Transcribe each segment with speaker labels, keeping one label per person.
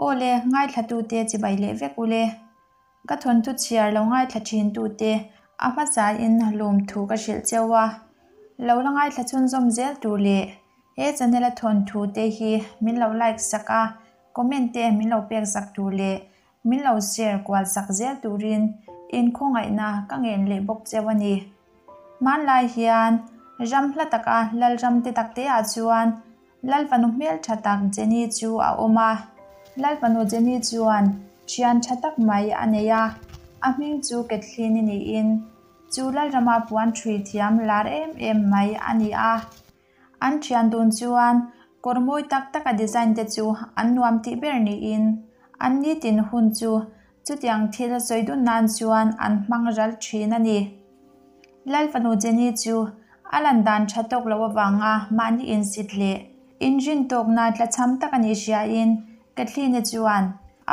Speaker 1: Aw le, ngaithlatute chibai leh vek ule. Ka thawnthu chhiar lo ngaithla thintute a hmasain lawmthu ka hrilh cheu a. Lo la ngaithla chhunzawm zel tur leh he channel a thawnthu te hi min lo like sak a, comment te min lo pek sak tur leh min lo share kual sak zel turin inkhawngaihna ka ngen leh bawk cheu a ni. Hmanlai hian ram hla taka Lalram te takteah chuan Lalfanu hmel tha tak Jenny chu a awm a. Lalfanu Jenny chuan thian tha tak mai a nei a, a hming chu Kathleen-i niin chu Lalrama puan thui thiam lar em em mai a ni a. An thian dun chuan kawr mawi tak taka design te chu an nuam tih ber niin an nitin hun chu chutiang thil sawi dun nan chuan an hmang ral thin a ni. Lalfanu Jenny chu a lan dan tha tawk loh avanga mahni insit leh inrin tawkna tlachham tak a nih hriain Kathleen-i chuan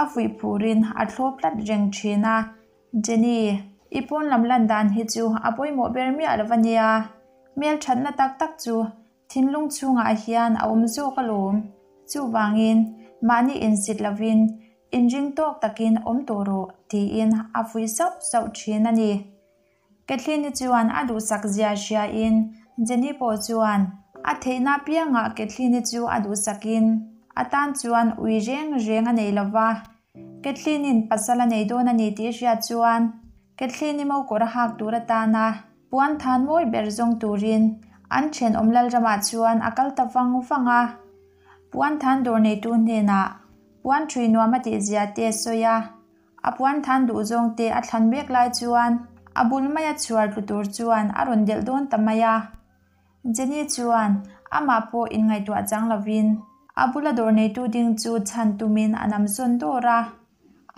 Speaker 1: a fuih phurin a thlawp tlat reng thin a. Jenny, i pawn lam lan dan hi chu a pawimawh ber miah lo a nia. Hmelthatna tak tak chu thinlung chhungah hian a awm zawk alawm. Chuvangin, mahni insit lovin inring tawk takin awm tawh rawh tiin a fuih sauh sauh thin a ni. Kathleen-i chuan a duhsak zia hriain Jenny pawh chuan a theihna apiangah Kathleen-i chu a duhsakin a tan chuan ui reng reng a nei lova. Kathleen-in pasal a nei dawn a ni tih hriat chuan Kathleen-i mo kawr a hak tur atana puan than mawi ber zawng turin an thenawm Lalramah chuan a kal ta vang vang a. Puan than dawr neitu hnenah puan thui nuam a tihzia te a sawi a. A puan than duh zawng te a thlan mek lai chuan a bul maia chhuar tlu tur chuan a rawn delh dawn ta mai a. Jenny chuan amah pawh inngaihtuah chang lovin a bula dawr neitu ding chu chhan tumin a nam zawn dawr a.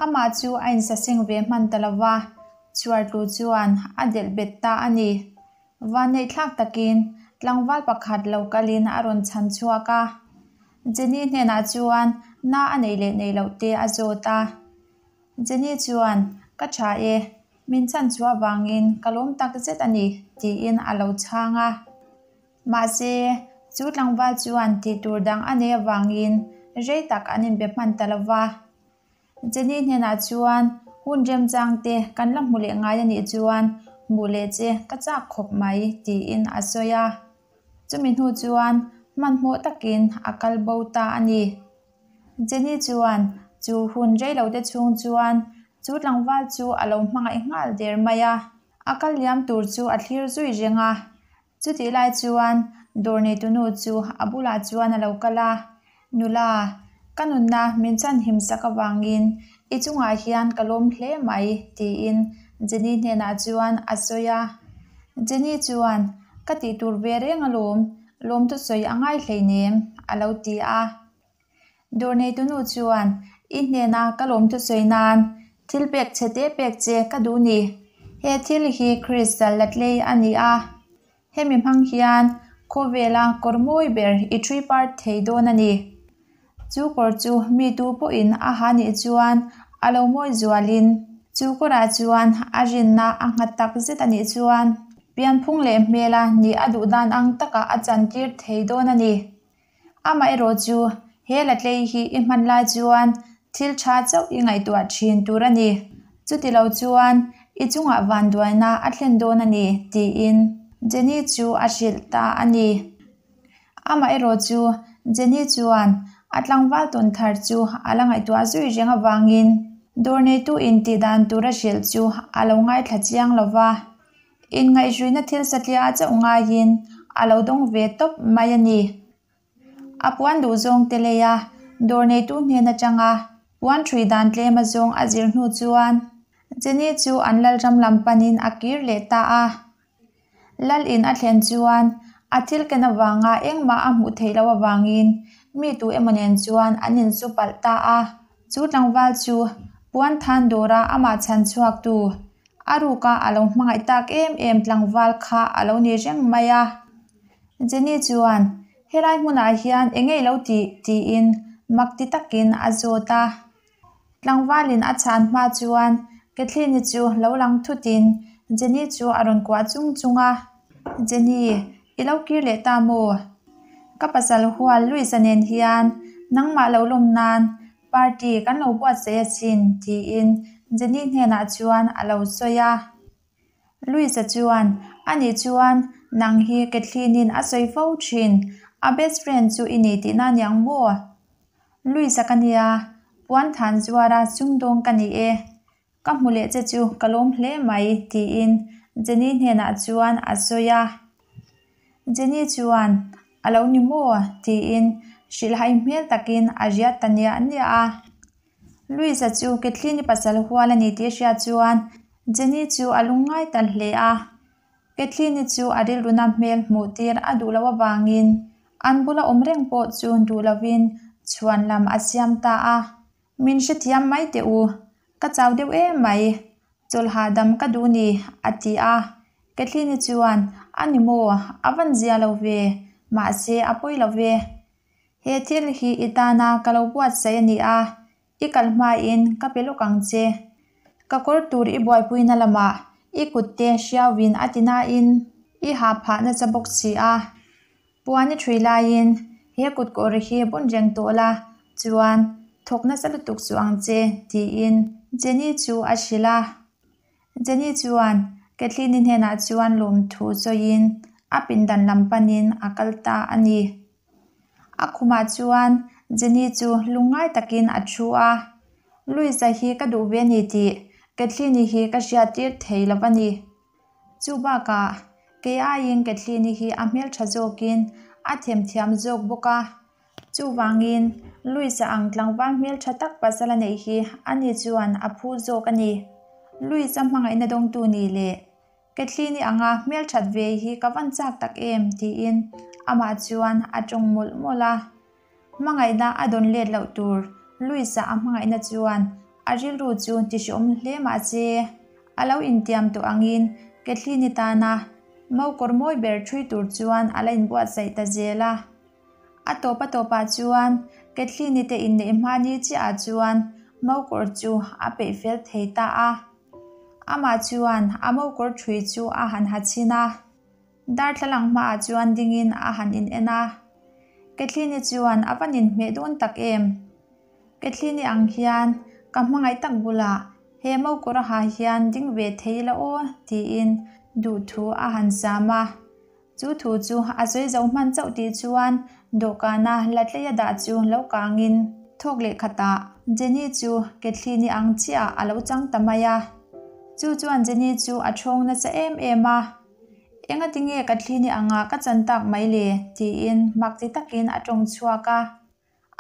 Speaker 1: Amah chu a insaseng ve hman ta lova, chhuar tlu chuan a delh bet ta a ni. Vanneihthlak takin tlangval pakhat lo kalin a rawn chhan chhuak a. Jenny hnenah chuan na a nei leh nei loh te a zawt a. Jenny chuan, Ka tha e, min chhan chhuah vangin ka lawm tak zet a ni, tiin a lo chhang a. Mahse, chu tlangval chuan tih tur dang a nei avangin rei tak an inbe hman ta lo va. Jenny hnenah chuan hun remchang te kan la hmu leh ngai a nih chuan hmuh leh che ka chak khawp mai tiin a sawi a. Chumi hnu chuan hmanhmawh takin a kal bo ta a ni. Jenny chuan chu hun reilote chhung chuan chu tlangval chu a lo hmangaih nghal der mai a. A kal liam tur chu a thlir zui reng a. Chutih lai chuan dawr neitunu chu a bulah chuan a lo kal a, Nula, ka nunna min chanhim sak avangin i chungah hian ka lawm hle mai, tiin Jenny hnenah chuan a sawi a. Jenny chuan, Ka tih tur ve reng alawm, lawmthu sawi a ngai hleinem, a lo ti a. Dawr neitunu chuan, I hnena ka lawmthu sawi nan thil pek chhe te pek che ka duh ni. He thil hi Crystal Latley a ni a. Hemi hmang hian khawvela kawr mawi ber i thui part thei dawn a ni. Chu kawr chu mi tu pawhin a ha nih chuan a lo mawi zualin chu kawrah chuan a rinna a nghat tak zet a nih chuan pianphung leh hmela nih a duh dan ang takah a chantir thei dawn a ni. Amaherawh chu, he Latlei hi i hman lai chuan thil tha chauh i ngaihtuah thin tur a ni. Chuti lo chuan i chungah vanduaina a thlen dawn a ni, tiin Jenny chu a hrilh ta a ni. Amaherawh chu, Jenny chuan a tlangval tawn thar chu a la ngaihtuah zui reng avangin dawr neitu intih dan tur a hrilh chu a lo ngaithla chiang lo va. Inngaihhruina thil satliah chauh ngaiin a lo dawng ve tawp mai a ni. A puan duh zawng te lei a, dawr neitu hnen atanga puan thui dan tlem a zawng a zir hnu chuan Jenny chu an Lalram lam panin a kir leh ta a. Lal in a thlen chuan a thil ken avanga engmah a hmuh theih loh avangin mi tu emaw nen chuan an insu palh ta a. Chu tlangval chu puan than dawra amah chhan chhuaktu A ruka a lo hmangaih tak em em tlangval kha a lo ni reng mai a. Jenny chuan, Helai hmunah hian eng nge i lo tih? tiin mak ti takin a zawt a. Tlangvalin a chhan hma chuan Kathleen-i chu lo lang thutin Jenny chu a rawn kuah chung chung a. Jenny, i lo kir leh ta maw? Ka pasal hual Louis-a nen hian nangmah lo lawm nan. Party kan lo buatsaih asin, tiin Jenny hnenah chuan a lo sawi a. Louis-a chuan, Anih chuan nang hi Kathleen-in a sawi fo thin, a best friend chu i ni tihna aniang maw? Louis-a ka nia, puan than zuara sumdawng ka ni e. Ka hmu leh che chu ka lawm hle mai, tiin Jenny hnenah chuan a sawi a. Jenny chuan, A lo ni maw? tiin hrilhhai hmel takin a riat ta niah niah a. Louisa chu Kathleen-i pasal hual a ni tih a hriat chuan Jenny chu a lungngai ta hle a. Kathleen-i chu a rilruna hmel hmuh tir a duh loh avangin an bula awm reng pawh chu duh lovin chhuan lam a siam ta a. Min hrethiam mai teh u, ka chau deuh em mai, chawlh hahdam ka duh ni, a ti a. Kathleen-i chuan, A ni maw, a van zia lo ve, mahse a pawi lo ve. He thil hi i tana ka lo buatsaih a ni a, i kal hmain ka pe lawk ang che. Ka kawr tur i buaipuina lamah i kutte hriauin a ti nain i ha phah nasa bawk si a. Puan i ṭhui laiin he kutkawr hi bun reng tawh la, chuan thawk nasa lutuk suh ang che, tiin Jenny chu a hrilh a. Jenny chuan Kathleen-i hnenah chuan lawmthu sawiin a pindan lam panin a kal ta a ni. A khumah chuan Jenny chu lungngai takin a thu a, Louis-a hi ka duh ve a ni tih Kathleen-i hi ka hriattir thei lo a ni. Chu bakah kei aiin Kathleen-i hi a hmeltha zawkin a themthiam zawk bawk a. Chuvangin Louis-a ang tlangval hmeltha tak pasal a neih hi ani chuan a phu zawk a ni. Louis-a hmangaihna dawngtu ni le. Kathleen-i anga hmelthat ve hi ka van chak tak em tiin amah chuan a tawng mawlh mawlh a. Hmangaihna a dawn let loh tur Louis-a a hmangaihna chuan a rilru chu tihreawm hle mah se, a lo intiam tawh angin Kathleen-i tana mokawr mawi ber ṭhui tur chuan a la inbuatsaih ta zel a. A tawp a tawpah chuan Kathleen-i te inneih hma ni chiahah chuan mokawr chu a peih fel thei ta a. Amah chuan a mokawr ṭhui chu a han ha chhin a. Darthlalang hmaah chuan dingin a han in en a. Kathleen-i chuan a va ninhmeh dawn tak em? Kathleen-i ang hian ka hmangaih tak bulah he mokawr a ha hian ding ve thei ila aw tiin duhthu a han sam a. Chu thu chu a sawi zo hman chauh tih chuan dawhkana la tleia dah chu lo kangin thawk leh khatah Jenny chu Kathleen-i ang chiah a lo chang ta mai a. Chu chuan Jenny chu a thawng nasa em em a. Engati nge Kathleen-i anga ka chan tak mai le? tiin mak ti takin a tawng chhuak a.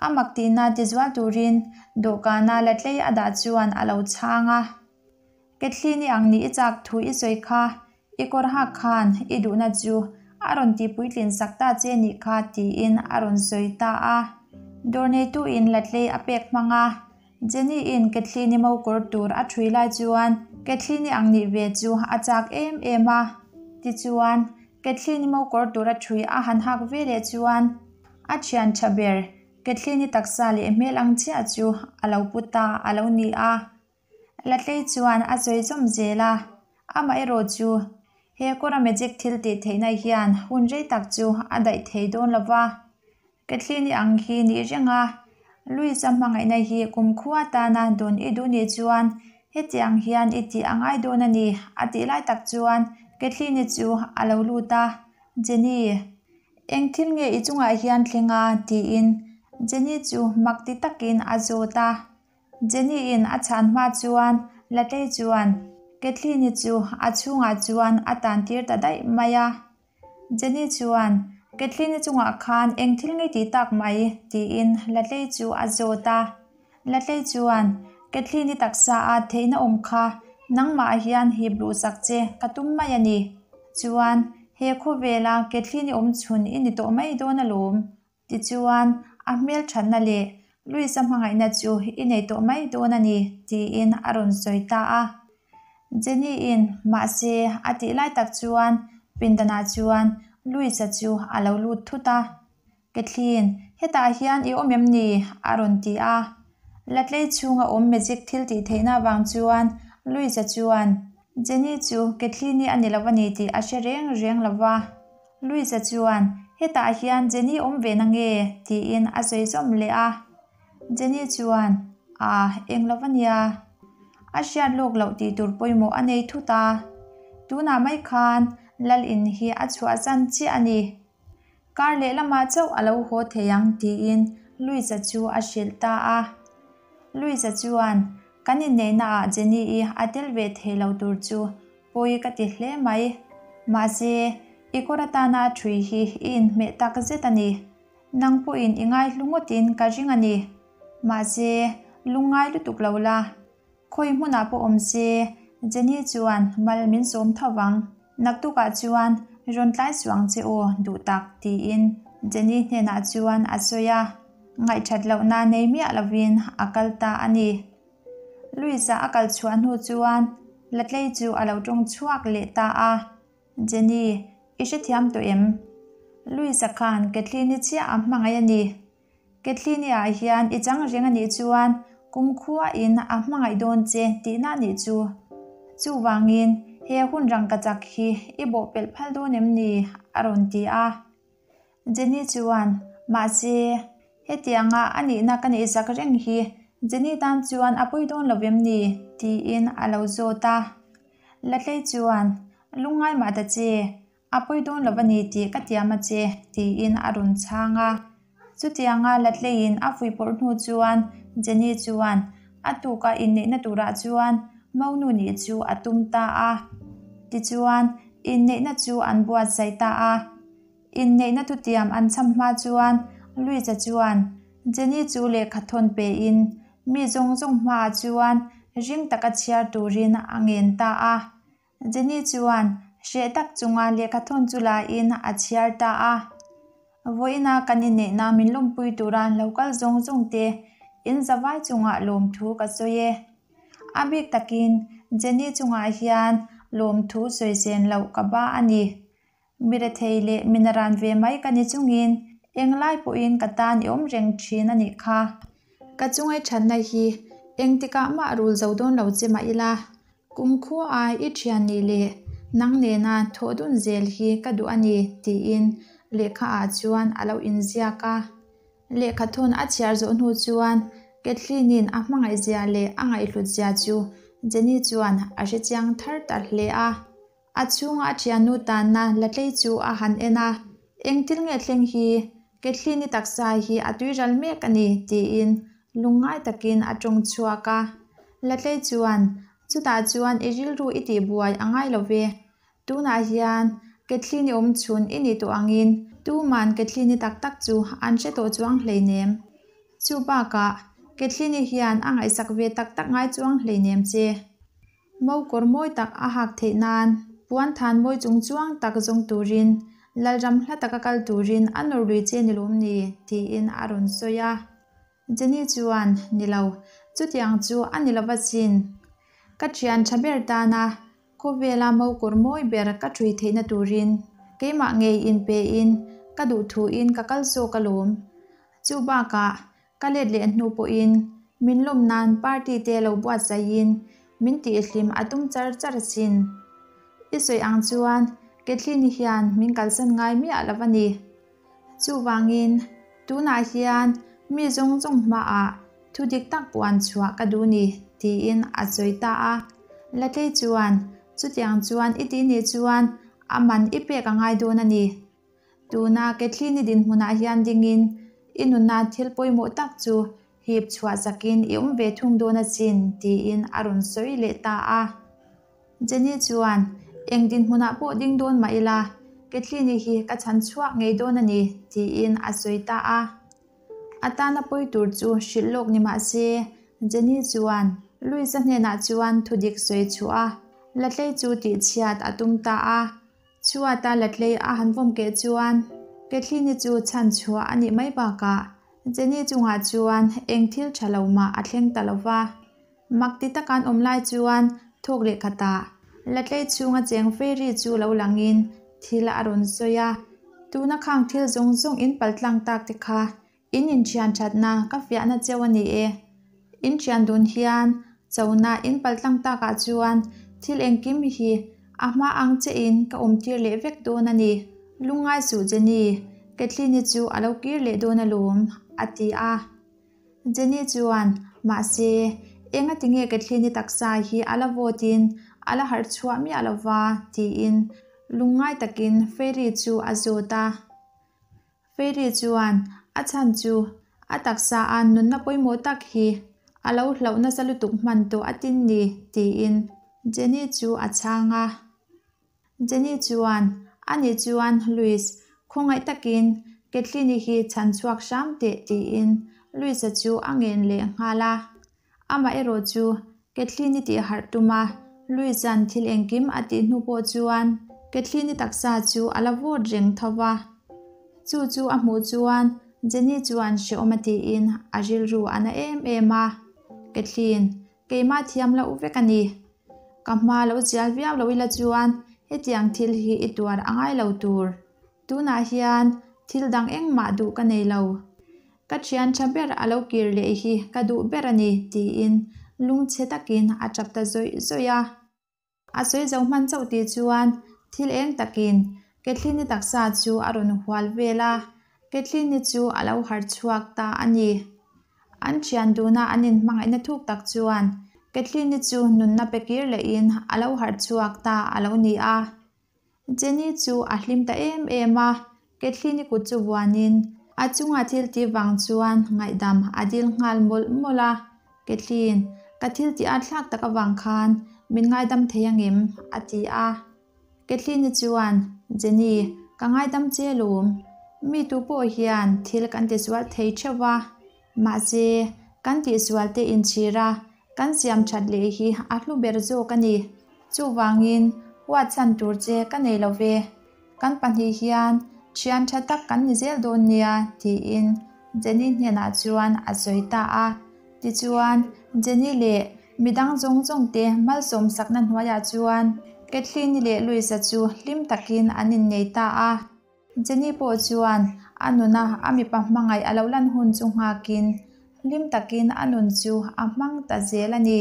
Speaker 1: A mak tihna tizual turin dawhkana la tlei a dah chuan a lo chhang a. Kathleen-i ang nih i chak thu i sawi kha, i kawr hak khan i duhna chu a rawn ti puitlin sak ta che nih kha tiin a rawn sawi ta a. Dawr neituin Latlei a pek hmang a, Jenny-in Kathleen-i mo kawr tur a ṭhui lai chuan Kathleen-i ang nih ve chu a chak em em a. Tichuan, Kathleen-i mo kawr tur a ṭhui a han hak ve leh chuan a ṭhian ṭha ber Kathleen-i taksa leh hmel ang chiah chu a lo pu ta a lo ni a. Latlei chuan a sawi zawm zel a, amaherawh chu he kawra magic thil tih theihna hian hun rei tak chu a daih thei dawn lo va. Kathleen-i ang hi nih reng a, Louis-a hmangaihna hi kumkhua tana dawn i duh nih chuan hetiang hian i tih a ngai dawn a ni a tih lai tak chuan Kathleen-i chu a lo lut a, Jenny, eng thil nge i chungah hian thleng a? tiin Jenny chu mak ti takin a zawt a. Jenny-in a chhan hma chuan Latlei chuan Kathleen-i chu a chhungah chuan a tan tir ta daih mai a. Jenny chuan, Kathleen-i chungah khan eng thil ngei tih tak mai? tiin Latlei chu a zawt a. Latlei chuan, Kathleen-i taksa a theihna awm kha nangmah hian hip luhsak che ka tum mai a ni. Chuan, he khawvela Kathleen-i awm chhun i ni tawh mai dawn alawm. Tichuan, a hmelthatna leh Louis-a hmangaihna chu i nei tawh mai dawn a ni, tiin a rawn sawi ta a. Jenny-in, Mahse, a tih lai tak chuan pindanah chuan Louis-a chu a lo lut thut a. Kathleen, hetah hian i awm em ni? a rawn ti a. Latlei chhunga awm magic thil tih theihna avang chuan Louis-a chuan Jenny chu Kathleen-i a ni lo a ni tih a hre reng reng lo va. Louisa chuan, Hetah hian Jenny awm ve na nge? tiin a sawi zawm leh a. Jenny chuan, A, eng lo va nia. A hriat lawk loh tih tur pawimawh a nei thut a. Tunah mai khan Lal in hi a chhuahsan chiah a ni. Kar lehlamah chauh a lo haw thei ang tiin Louisa chu a hrilh ta a. Louisa chuan, Kan inneihnaah Jenny-i a tel ve thei lo tur chu pawi ka ti hle mai. Mahse, i kawr atana ṭhui hi i inhmeh tak zet a ni. Nang pawhin i ngaihlu ngawtin ka ring a ni. Mahse, lungngai lutuk lo la. Khawi hmunah pawh awm se, Jenny chuan mal min sawm tho vang. Naktukah chuan rawn tlai suang che aw duh tak tiin Jenny hnenah chuan a sawi a. Ngaihthat lohna nei miah lovin a kal ta a ni. Louisa a kal chhuah hnu chuan Latlei chu a lo tawng chhuak leh ta a. Jenny, i hrethiam tawh em? Louisa khan Kathleen-i chiah a hmangaih a ni. Kathleen-i-ah hian i chang reng a nih chuan kumkhuain a hmangaih dawn che tihna a nih chu. Chuvangin, he hun rangkachak hi i bawhpelh phal dawn em ni? a rawn ti a. Jenny chuan, Mahse, hetianga a nihna ka neihsak reng hi Jenny tan chuan a pawi dawn lo vem ni? tiin a lo zawt a. Latlei chuan, Lungngai mah ta che, a pawi dawn lo a ni tih ka tiam a che, tiin a rawn chhang a. Chutianga Latleiin a fuihpawrh hnu chuan Jenny chuan a tuka inneihna turah chuan Monu nih chu a tum ta a. Tichuan, inneihna chu an buatsaih ta a. Inneihna thutiam an chham hma chuan Louisa chuan Jenny chu lehkha thawn pein mi zawng zawng hmaah chuan ring taka chhiar turin a ngen ta a. Jenny chuan hreh tak chunga lehkha thawn chu lain a chhiar ta a. Vawiina kan inneihna min lawmpui tura lo kal zawng zawng te in zavai chungah lawmthu ka sawi e. A bik takin Jenny chungah hian lawmthu sawi zen loh ka ba a ni. Mi rethei leh mi naran ve mai ka ni chungin englai pawhin ka tan i awm reng thin a nih kha. Ka chungai thatna hi engtikah mah rul zo dawn lo che mah ila, kumkhua i thian nih leh nang nena thawh dun zel hi ka duh a ni tiin lehkha ah chuan a lo inziak a. Lehkha thawn a chhiar zawh hnu chuan Kathleen-in a hmangaihzia leh a ngaihhlutzia chu Jenny chuan a hrechiang thar ta hle a. A chhunga a thiannu tanna Latlei chu a han en a, Eng thil nge thleng hi? Kathleen-i taksa hi a tuiral mek a ni, tiin lungngai takin a tawng chhuak a. Latlei chuan, Chutah chuan i rilru i tihbuai a ngai lo ve. Tunah hian Kathleen-i awm chhun i nih tawh angin tuman Kathleen-i tak tak chu an hre tawh chuang hleinem. Chu bakah Kathleen-i hian a ngaihsak ve tak tak ngai chuang hleinem che. Mo kawr mawi tak a hak theih nan puan than mawi chung chuang tak zawng turin Lalram hla taka kal turin a nawr lui che ni lawm ni? tiin a rawn sawi a. Jenny chuan, Ni lo, chutiang chu a ni lova chin. Ka thian tha ber tana khawvela mo kawr mawi ber ka thui theihna turin keimah ngei inpein ka duhthuin ka kal zawk alawm. Chu bakah Ka let leh hnu pawhin min lawm nan party te lo buatsaihin min tihhlim a tum char char asin. I sawi ang chuan Kathleen-i hian min kalsan ngai miah lo a ni. Chuvangin tunah hian mi zawng zawng hmaah thu dik tak puan chhuah ka duh ni tiin a sawi ta a. Latlei chuan chutiang chuan i tih nih chuan a man i pek a ngai dawn a ni. Tuna Kathleen-i dinhmunah hian dingin i nunna thil pawimawh tak chu hip chhuah sakin i awm ve thung dawn asin tiin a rawn sawi leh ta a. Jenny chuan, Eng dinhmunah pawh ding dawn mah ila, Kathleen-i hi ka chhan chhuak ngei dawn a ni tiin a sawi ta a. A tana pawi tur chu hrilh lawk ni mah se, Jenny chuan Louis-a hnenah chuan thudik sawi chhuah a, Latlei chu tihchhiat a tum ta a. Chhuata Latlei a han vawm keh chuan Kathleen-i chu chhan chhuah a nih mai bakah Jenny chungah chuan eng thil tha lo mah a thleng ta lo va. Mak ti taka an awm lai chuan thawk leh khatah Latlei chhunga cheng fairy chu lo langin thil a rawn sawi a, Tuna khang thil zawng zawng in paltlang tak te kha In inthian thatna ka fiahna cheu a ni e. In thian dun hian chona in paltlang takah chuan thil engkim hi a hma ang chein ka awmtir leh vek dawn a ni. Lungngai suh Jenny, Kathleen-i chu a lo kir leh dawn alawm, a ti a. Jenny chuan, Mahse, engati nge Kathleen-i taksa hi a la vawtin a la harh chhuah miah lo va? tiin lungngai takin Fairy chu a zawt a. Fairy chuan a chhan chu a taksa a nunna pawimawh tak hi a lo hlauh nasa lutuk hman tawh a tin ni tiin Jenny chu a chhang a. Jenny chuan, Ani chuan Louis, khawngaih takin Kathleen-i hi chhan chhuak hram teh tiin Louis-a chu a ngen leh nghal a. Amah erawh chu Kathleen-i tih harh tum a, Louis-a'n thil engkim a tih hnu pawh chuan Kathleen-i taksa chu a la vawt reng tho va. Chu chu a hmuh chuan Jenny chuan hrehawm a tiin a rilru a na em em a, Kathleen, keimah thiam loh vek a ni. Ka hma lo chial viau lo ila chuan hetiang thil hi i tuar a ngai lo tur. Tunah hian thil dang engmah duh ka nei lo. Ka thian tha ber a lo kir leh hi ka duh ber a ni, tiin lungchhe takin a tap ta zawih zawih a. A sawi zo hman chauh tih chuan thil eng takin Kathleen-i taksa chu a rawn hual vel a, Kathleen-i chu a lo harh chhuak ta a ni. An thian duna an inhmangaihna thuk tak chuan Kathleen-i chu nunna pe kir lehin a lo harh chhuak ta a lo ni a. Jenny chu a hlim ta em em a, Kathleen-i kut chu vuanin a chunga thil tih vang chuan ngaihdam a dil nghal mawlh mawlh a, Kathleen, ka thil tih a thlak tak avang khan min ngaidam thei angem? a ti a. Kathleen-i chuan, Jenny, ka ngaidam che lawm. Mi tu pawh hian thil kan tisual thei theuh va, Mahse, kan tihsual te inchhir a, kan siam that leh hi a hlu ber zawk a ni. Chuvangin, huat chhan tur che ka nei lo ve. Kan pahnih hian thian tha tak kan ni zel dawn nia, tiin Jenny hnenah chuan a sawi ta a. Tichuan, Jenny leh midang zawng zawng te malsawm sakna hnuaiah chuan Kathleen-i leh Louis-a chu hlim takin an innei ta a. Jenny pawh chuan a nuna a mipa hmangaih a lo lan hun chu nghakin hlim takin a nun chu a hmang ta zel a ni.